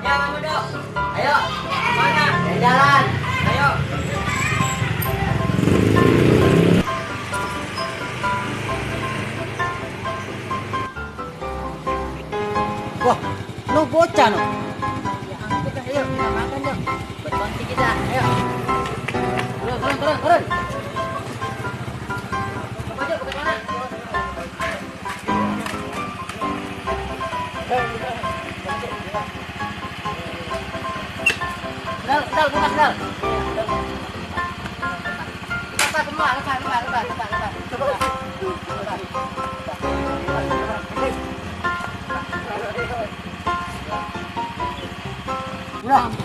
kamu dong. Ayo. Mana? Jalan. Ayo. Wah, lu bocah no. Kita ayo, kita makan dong. Berkonti kita. Ayo. Turun. Maju ke mana? Sendal, buka sendal. Lepas semua, lepas. Udah.